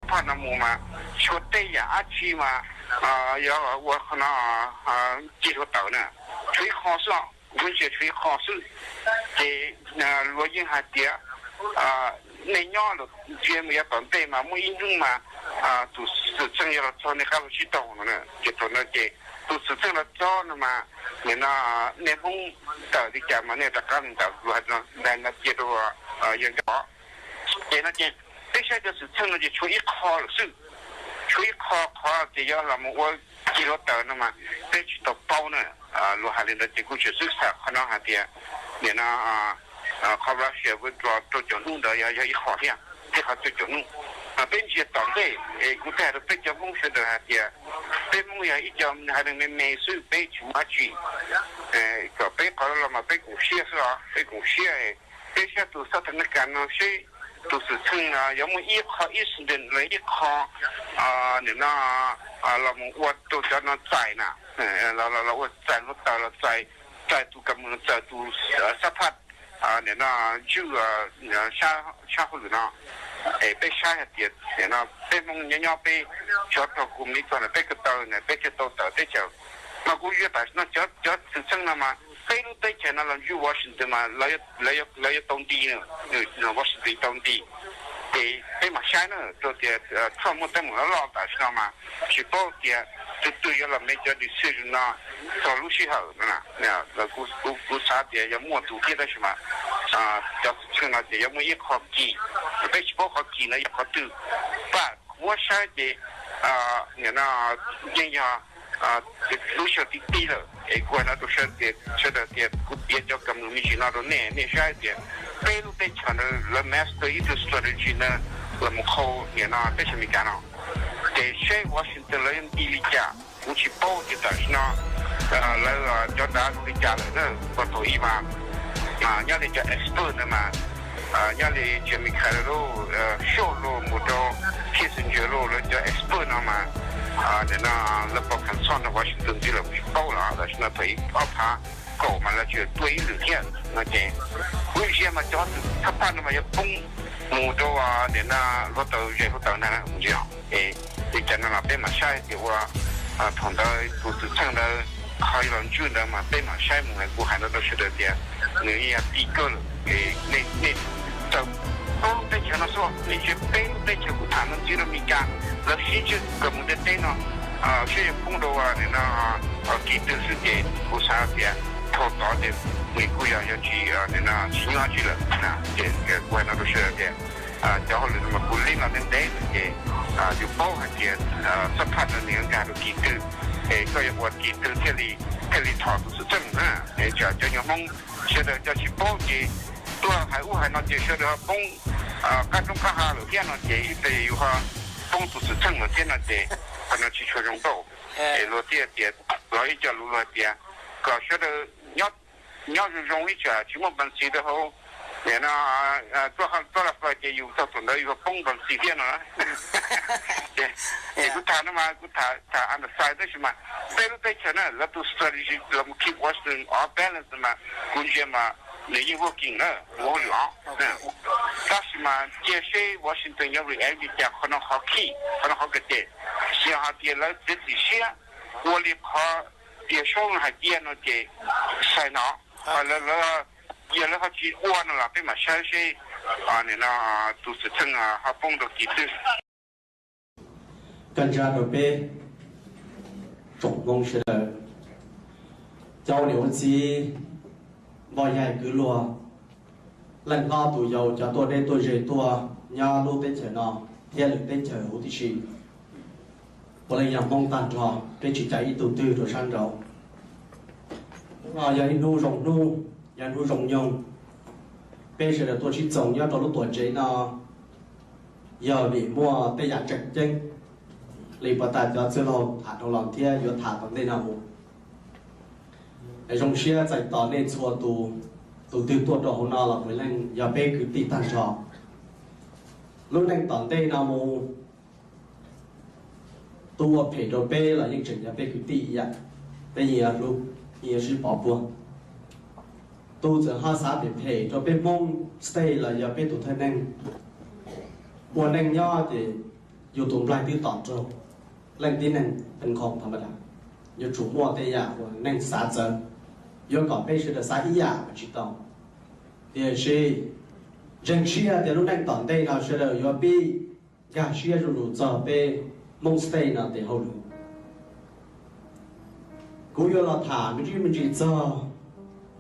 phaj no mus mas tshuav tej yam dab tsi mas yog ua qhov no ci hluav taws na, tshuav ib qho xwb, kuv ntsia tshuav ib qho xwb. Ces luag yeej hais tias nej nyob los ntsia mus yav tom ntej mas muaj ib hnub mas tus xwm txheej yuav los txog nej qab los sib tau no na. Ces thaum no ces tus xwm txheej los txog no mas nim no nej Hmoob tawm li cas mas nej rov qab li ntawd, luag hais no cia rau yawg nkauj. Ces no ces peb saib cov xwm txheej no ces tshuav ib qho lawm xwb, tshuav ib qho, qhov tias yuav los mus ua ci hluav taws no mas peb tsis tau paub na. Luag hais li ntawd ces kuv tseem xub xam qhov no hais tias nim no qhov Russia withdraw rau caum hnub ntawd yog ib qho thiab, thiab qhov rau caum hnub. Mas peb ntsia tom ntej es kuv thiaj hais rau peb cov Hmoob sawv daws hais tias peb Hmoob yog ib co haiv neeg me me xwb, peb tsis muaj dab tsi. Kom peb qhov los mas peb koom siab xwb os, peb koom siab, peb saib tus xab thas nas kas no seb tus xwm txheej no yuav muaj ib qho incident los ib qho nim no los mus ua rau cov no txais na, los ua txais hluav taws los txais, txais tus kam mus txais tus xab phaj nim no ntswj sab hauj lwm no. Es peb saib hais tias nim no peb Hmoob nyob nyob peb tsov rog kuv me txog na peb ko taw na peb thiaj tau tawm teb chaws. Mas kuv yog tam sim no cov xwm txheej no mas peb lub teb chaws no los ntswj Washington mas lawv yuav tau nti, Washington tau nti. Ces peb mam saib na, rau tias Trump muaj teeb meem loj loj tam sim no mas tsis paub tias tus twg yuav los me cov decision no txog lub sij hawm no. Kuv xav tias yog muaj tus thiab tab sis mas cov xwm txheej no ces yuav muaj ib qho kis, peb tsis paub qhov kis no yog qhov twg. Pam kuv muab saib ces nim no yeej yog lub sij hawm tib tib lawm es kuv hais no rau sawv daws tias kuv piav cov kam mus me ntsis no rau nej, nej saib tias peb lub teb chaws ntawd lawv master ib tug strategy ntawd los mus qhau nim no teb chaws Amelikas no. Ces seb Washington lawv yuav nti li cas, kuv tsis paub tias tam sim no lawv cov dav zoo li cas lawm na. Puag thaum ub mas nyob li cov expert ntawd mas nyob li Jimmy Carter lauj, Short lauj, mus rau Kissinger lauj, lawv cov expert no mas nim no lawv pom consult rau Washington ntxiv lawm kuv tsis paub los tam sim no thaum ib ob phav kaum mas lawv tseem tuaj ib lwm thiab no ces kuv ntsia mas cov xab phaj no mas yuav poob mus rau nim no hluav taws, zem hluav taws ntag ntsia. Li cas no los peb mam saib tias ua thaum ntawd tus xwm txheej ntawd qhov yuav los ntswj ntawd mas peb mam saib mus. Kuv hais no rau sawv daws tias nws yeej yog tib kawg lawm. Nej txawm peb lub teb chaws no xwb, nej ntsia peb lub teb chaws kuv tham no ntxiv rau Amelikas, lawv sib ntswj kom mus ntiaj teb no, saib yuav poob rau nim no kis twg xwb ces kuv xav tias thaum tod ces nws kuj yog yog tsis, nim no tsis nyob dab tsi lawm. Ces kuv hais no rau sawv daws tias cov hauj lwm no mas kuv leej los ntev ntev lawm ces yus paub hais tias xab phaj no nws yuav nkag rau kis twg, es koj yuav ua kis twg thiaj li, thiaj li thom tus xwm txheej na. Es tsam cov nyuag Hmoob sawv daws cov tsis paub ces tuaj hais ub hais no ces sawv daws ho poob qab roob qab hav lawm thiab no ces ib pliag yus ho poob tus xwm txheej lawm thiab no ces qhov no tsis tshua zoo nkauj. Es luag thiaj tias los ib co lus luag tias kom sawv daws nyob zoo zoo ib tsam tsis muaj npas ntxis rau hauv, nim no tuaj la fla ces yus txog thaum ntawd yus ho poob npas ntxis thiab no. Ces kuv tham no mas kuv tham, tham underside tab sis mas peb lub teb chaws na lawv tus strategy los mus keep Washington off balance mas kuv ntsia mas nws yeej working na, ua hauj lwm os. Tab sis mas cia seb Washington yuav react li cas, qhov no qhov key, qhov no qhov key ces, xyov hais tias lawv txiav txim siab ua li qhov tias Soob hais tiag no ces sai no, lawv, yog lawv ho tsis ua no los peb mam saib seb nim no tus xwm txheej ho poob rau kis twg. Kaj ntsa rau peb tsoom Hmoob sawv daws, cov ua niam ua txiv, npoj yaig kwv luag, leej hlob tus yau, cov tuaj deb tuaj ze tuaj nyob lub teb chaws no thiab lwm teb chaws huv tib si, puav leej yog Hmoob tag nrho, peb tsis cav ib tug twg rau sab nraud. Hnub no yog ib hnub zoo hnub, yog hnub zoo nyoog, peb sawv daws tuaj sib txoos nyob rau lub tuam tsev no yog vim muaj tej yam tseem ceeb li puag ta cov txwj laug tham dhau los thiab yuav tham tom ntej no mus. Zoo siab txais tos nej txhua tus, tus twg tuaj rau hauv no los puav leej yog peb kwv tij tag nrho. Lub neej tom ntej no mus, tus ua phem rau peb los yeej tseem yog peb kwv tij ib yam, peb yeej yuav hlub, yeej yuav sib pov puag. Tus txawm ho xav phem phem rau peb Hmoob state los yog peb tus thawj neeg. Ua neej nyob ces yus tus nplaig twb tom nrog leej tib neeg pes nqhoos tha ma da. Yuav tsum muaj tej yam uas neeg xav txawv, yuav kom peb sawv daws xav ib yam mas tsis tau. Tiam sis ntseeg siab tias lub neej tom ntej no sawv daws yuav pib nkag siab zuj zus txog peb Hmoob State no tes hauj lwm. Kuv yuav los tham me ntsis me ntsis txog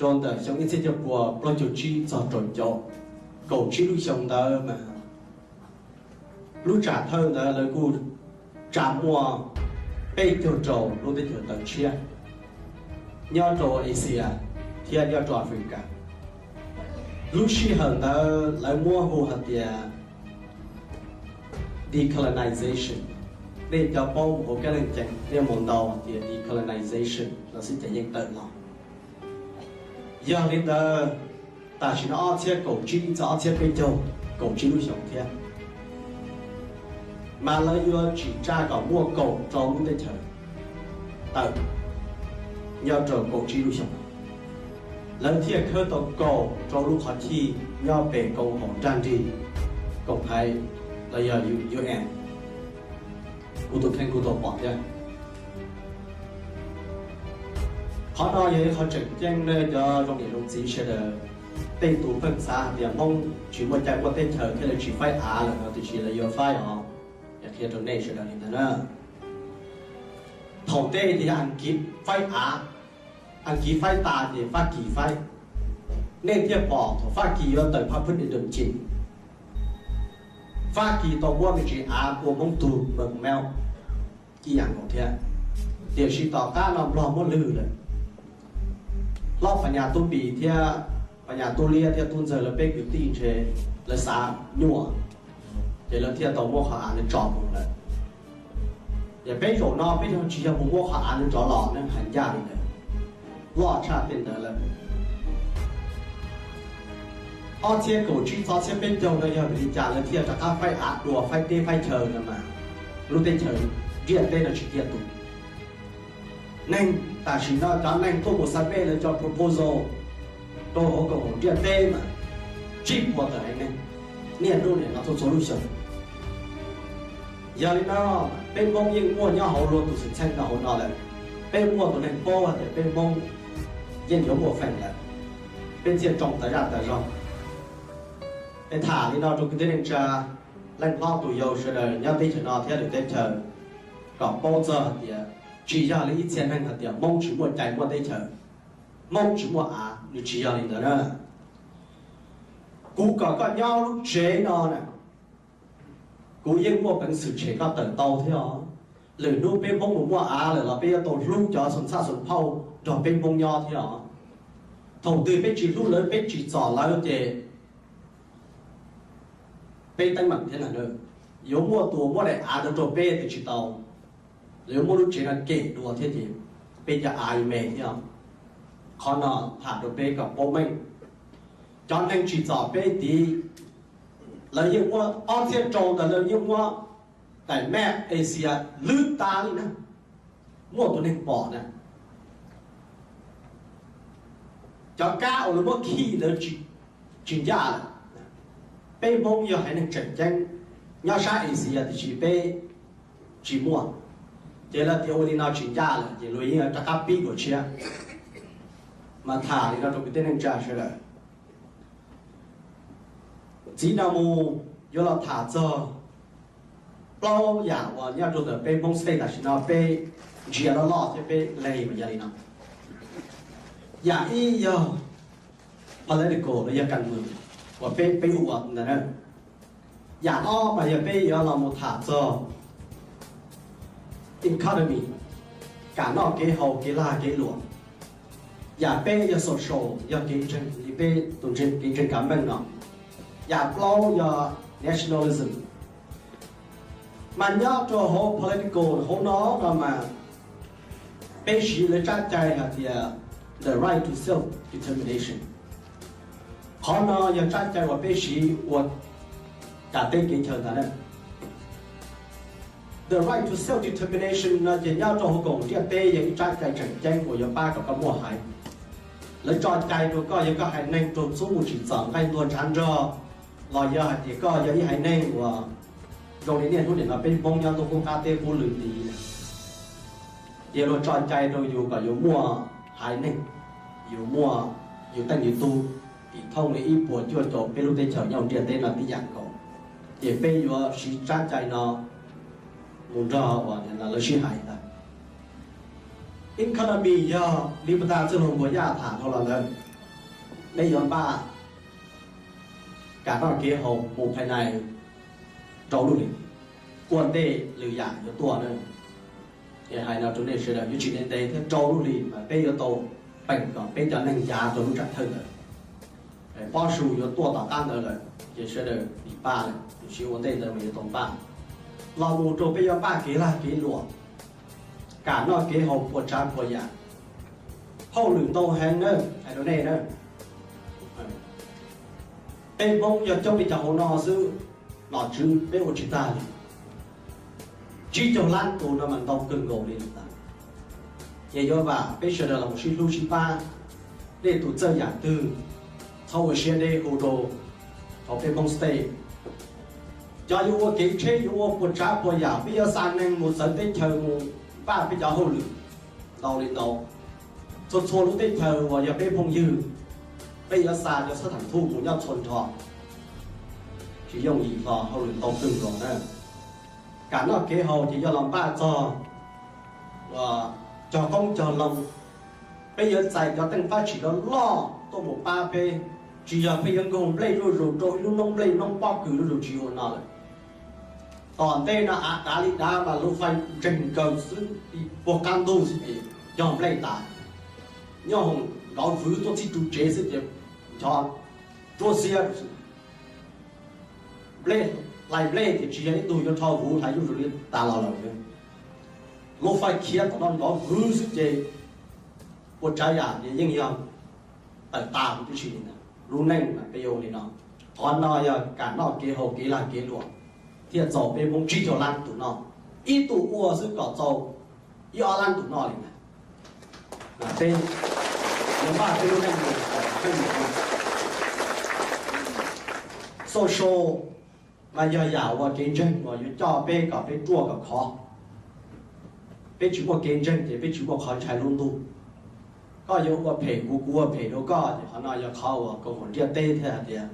rau ntawm xyoo ib txhiab cuaj pua plaub caug tsib txog rau caum, kaum tsib lub xyoo ntawd mas lub tsam thawj ntawd lawv kuj tsa muaj peb caug rau lub teb chaws tawv tshiab nyob rau Asia thiab nyob rau Africa. Lub sij hawm ntawd lawv muab hu hais tias decolonization. Nej cov paub mus hauv kab leej ceem nej mus ntaus tias decolonization los xij ces yeej tawm los. Yog li ntawd, tam sim no ob txhiab kaum tsib txog ob txhiab peb caug, kaum tsib lub xyoo thiab, mas lawv yuav tsim tsa kom muaj kaum rau lub teb chaws tawm nyob rau kaum tsib lub xyoo. Lawv thiaj khawb tau kaum rau lub qhov cij nyob pem koom haum nraj nrig koom haiv los yog UN. Kuv tus kheej kuj tau pom thiab. Qhov no yog ib qhov tseem ceeb nej cov zoo niam zoo txiv sawv daws. Tej tus pheej xav hais tias Hmoob tsis muaj cai muaj teb chaws thiaj li tsis faib av lawm no, tiam sis lawv yuav faib os. Yog qhia rau nej sawv daws li ntawd na. Thaum ntej ces yog Askiv faib av, Askiv faib tas ces Fab Kis faib. Nej thiaj pom thaum Fab Kis yuav tawm phaj phwj di dum cim, Fab Kis tau muab me ntsis av ua Hmoob tug Mem Mem ib yam nkaus thiab. Tiam sis tom qab no Nplog muab lwg lawm. Hlob Phas Nyas Tub Npis thiab Phas Nyas Tub Liab thiab Tub Ntxawg lawv peb kwv tij ntshe lawv xav nyuaj, ces lawv thiaj tau muab qhov av ntawd tso mus lawm. Yog peb zaum no peb yog tsis yog mus muab qhov av ntawd rov los ne, hais ncaj li ntawd, loj tshaj tej ntawd lawm. Ob txhiab kaum tsib txog ob txhiab peb caug no yog vim li cas lawv thiaj rov qab faib av dua, faib teb faib chaw no mas lub teb chaws ntiaj teb no tsis ciaj tus. Neeg tam sim no cov neeg tuaj mus xa pej lawv cov proposal rau hauv koom haum ntiaj teb mas tsib puas tawm haiv neeg niaj hnub niam no txhua txhua lub xyoo. Yog li no, peb Hmoob yeej muaj nyob hauv luag tus xwm txheej no hauv no lawm. Peb muaj tus neeg paub hais tias peb Hmoob yeej yuav muaj feem lawm, peb thiaj tsoo tas zaj tas zog. Es tham li no rau kwv tij neej tsa, leej hlob tus yau sawv daws nyob teb chaws no thiab lwm teb chaws kom paub txog hais tias tsis yog li ib txhia neeg hais tias Hmoob tsis muaj cai muaj teb chaws, Hmoob tsis muaj av, nws tsis yog li ntawd na. Kuv kom koj nyob lub tsev no na, kuv yeej muaj peev xwm tshem koj tawm tau thiab os. Lwm hnub peb Hmoob mus muaj av lawm los peb yuav tau hlub cov xoo txhaj xoo phauj nrog peb Hmoob nyob thiab os. Thaum twg peb tsis hlub lawv, peb tsim txom lawv ces peb teeb meem thiab na. Yuav muaj tus muab daim av ntawd rau peb tias tsis tau, los yuav muab lub tsev no kem dua thiab ces peb cov av yuav me thiab. Qhov no tham rau peb kom paub meej. Cov neeg tsim txom peb tid, lawv yeej muab ob txhiab rau ntawd, lawv yeej muab daim map Asia lwb tas li na, muaj tus neeg pom na. Cov kab uas lawv muab khi lawv tsis ncaj lawm. Peb Hmoob yog haiv neeg tseem ceeb nyob sab Asia tiam sis peb tsis muaj, ces lawv tias ua li no tsis ncaj lawm ces luag yeej rov qab pib dua tshiab. Mas tham li no rau kwv tij neej tsa sawv daws. Txiv no mus yuav los tham txog plaub yam uas nyob rau ntawm peb Hmoob State tam sim no peb ntsia loj loj thiab peb leg mas yog li no. Yam ib yog political los yog kas mwm uas peb peb ua ntawd na. Yam ob mas yog peb yuav los mus tham txog economy, kam noj kev haus kev lag kev luam. Yam peb yog social, yog kev ntseeg li peb tus ntseeg, kev ntseeg kav meej no. Yam plaub yog nationalism. Mas nyob rau hauv political hauv no no mas peb siv lawv tsab cai hais tias the right to self determination. Qhov no yog tsab cai uas peb siv ua kam teb kev chaw ntag na. The right to self determination no ces nyob rau hauv koom ntiaj teb yog ib tsab cai tseem ceeb uas yuav pab kom koj muaj haiv. Lawv tso cai rau koj, yog koj haiv neeg raug txub mus tsim txom nqaij ntuag ntshav nrog, los yog hais tias koj yog ib haiv neeg uas Zoo li niaj hnub nim no peb Hmoob nyob ntuj qub qab teb qub lwm tid, ces luag tso cai rau yus kom yus muaj haiv neeg, yus muaj yus teej yus tug, tim thooj li ib puas cuaj caum peb lub teb chaws nyob ntiaj teb no tib yam nkaus. Ces peb yuav siv tsab cai no mus nrog uas lawv sib hais ntag. Economy yog li puag ta txwj laug Npuag Yaj tham dhau los ntawd, peb yuav npaj kam noj kev haus mus phais nais rau lub hlis, ua ntej lwm yam yuav tuaj na. Es hais no rau nej sawv daws yuav tsis ntev ntev thiab, rau lub hlis mas peb yuav tau peem kom peb cov neeg yav rau lub tsam thawj ntawd. Pob su yuav tuaj tom qab ntawd lawm ces sawv daws nim npaj lawm, tiam sis ua ntej ntawd mas yuav tau npaj. Los mus rau peb yuav npaj kev lag kev luam, kam noj kev haus puas tsav puas yam. Hauj lwm ntau heev na, hais rau nej na. Peb Hmoob yog coob li cov hauv no xwb, nom tswv peb ua tsis tag li. Tsib caug lab tus no mas ntau kawg nkaus li ntag. Ces yuav vam peb sawv daws los sib hlub sib pab, nej tus txawj yam twg txhob ua siab deb hu rau hauv peb Hmoob State. Cov yuav ua kev tsheb, yuav ua puas tsav puas yam, peb yuav xa neeg mus txawv teb chaws mus npaj peb cov hauj lwm ntau li ntau. Txhua txhua lub teb chaws uas yog peb phooj ywg, peb yuav xa cov xab tham thuj mus nyob txhua nrho. Tsis yooj yim hlo, hauj lwm ntau kawg nkaus na. Kam noj kev haus ces yog los npaj txog cog qoob cog loo. Peb yuav txais cov teej fab tsim loj loj tuaj mus pab peb, tsis yog peb yuav nkaug nplej zuj zus rau ib lub noob nplej noob pob kws zuj zus, tsis ua no lawm. Tom ntej no av dav li dav mas lub fais ntseeg nkaws xwb, puag qab ntug xwb ces cog nplej tas, nyob hoom nrov vwv tuaj txij ru tsev xwb ces ncho ruab xiab xwb. Nplej, hlais nplej ces tsis yog ib tug yuav rho vuv hlais zuj zus li tas los lawm. Lub fais khiav tom no nrov vwv xwb ces ua tsav yam ces yeej yog tawm tas huv tib si li ntag. Lub neej mas peb yuav ua li no. Qhov no yog kam noj kev haus kev lag kev luam thiaj txaus peb Hmoob tsib caug lab tus noj. Ib tug ua xwb kom txaus ib ob lab tus noj li ntag. Peb yuav npaj peb lub neej mus kom peb mus. Social mas yog yam uas kev ntseeg uas yuav coj peb kom peb ruaj kom khov. Peb tsis muaj kev ntseeg ces peb tsis muaj qhov ntshai lub ntuj. Koj yuav ua phem kuv, kuv ua phem rau koj, ces qhov no yog qhov uas kaus mom ntiaj teb thiaj hais tias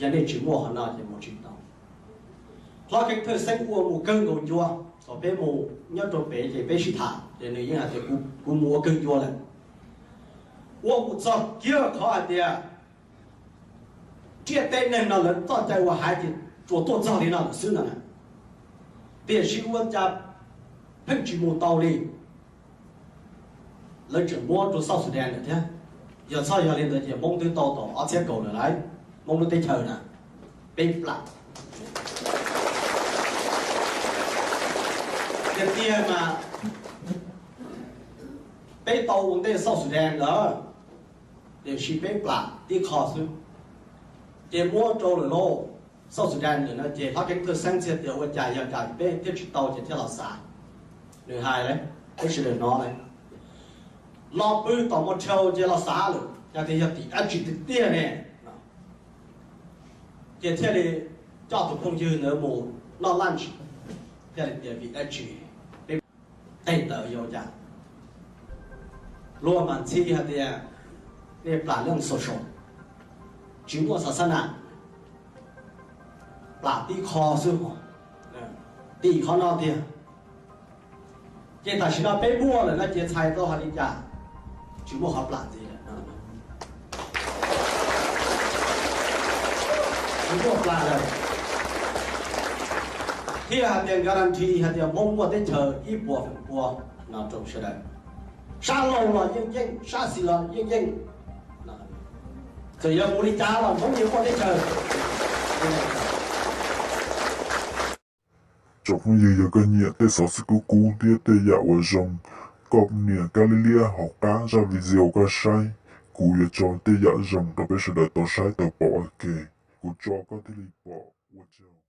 yog nej tsis muaj qhov no ces mus tsis tau. Hlob Kheej Thawj Xeeb ua mus kawg nkaus ncua, thaum peb mus nyob rau pem ces peb sib tham ces nws yeej hais tias kuv mus ua kawg ncua lawm. Ua mus txog kiag qhov hais tias ntiaj teb neeg no lawv txoj cai ua haiv ces tsuas tuaj txog li no lawm xwb no na. Tiam sis ua cas pheej tsis mus tau li. Lawv tseem muab rau South Sudan lawm thiab. Yog txhob yog li ntawd ces Hmoob twb tau tom ob txhiab kaum lawm lauj, Hmoob lub teb chaws na. Peb plam. Tiag tiag mas peb tau ua ntej South Sudan lawm, tiam sis peb plam tib qho xwb. Ces muab rau lawm lauj, South Sudan lawm no ces Hlob Kheej Thawj Xeeb txhia tias ua cas yog cas peb thiaj tsis tau ces thiaj los xav. Nws hais lawm, peb sawv daws hnov lawm. Los pw tom motel ces los xav lawm, yog tias yog tim dab tsi tiag tiag ne. Ces thiaj li coj tus phooj ywg ntawd mus noj lunch, thiaj li tias vim dab tsi peb tej ntawd yog cas. Luag mas ntxhi hais tias nej plam leej social, tsis muaj xav xab nam, plam tib qho xwb, tim qhov no tiag. Ces tam sim no peb muaj lawm no ces txhais tau hais li cas, tsis muaj qhov plam ntxiv lawm. Tsis muaj plam lawm. Thiaj hais tias guarantee hais tias Hmoob muaj teb chaws ib puas feem pua no rau sawv daws. Sab laug los yeej yeej, sab xis los yeej yeej. Txawm yog mus li cas los Hmoob yeej muaj teb chaws. Tsoom phooj ywg, yog koj nyiam tej xov xwm kub kub thiab tej yam uas zoo, koj nias kab liab liab hauv qab zaj video koj saib, kuv yuav tso tej yam zoo rau peb sawv daws tau saib tau pom ua ke. Kuv tso koj thiaj li pom, ua tsaug.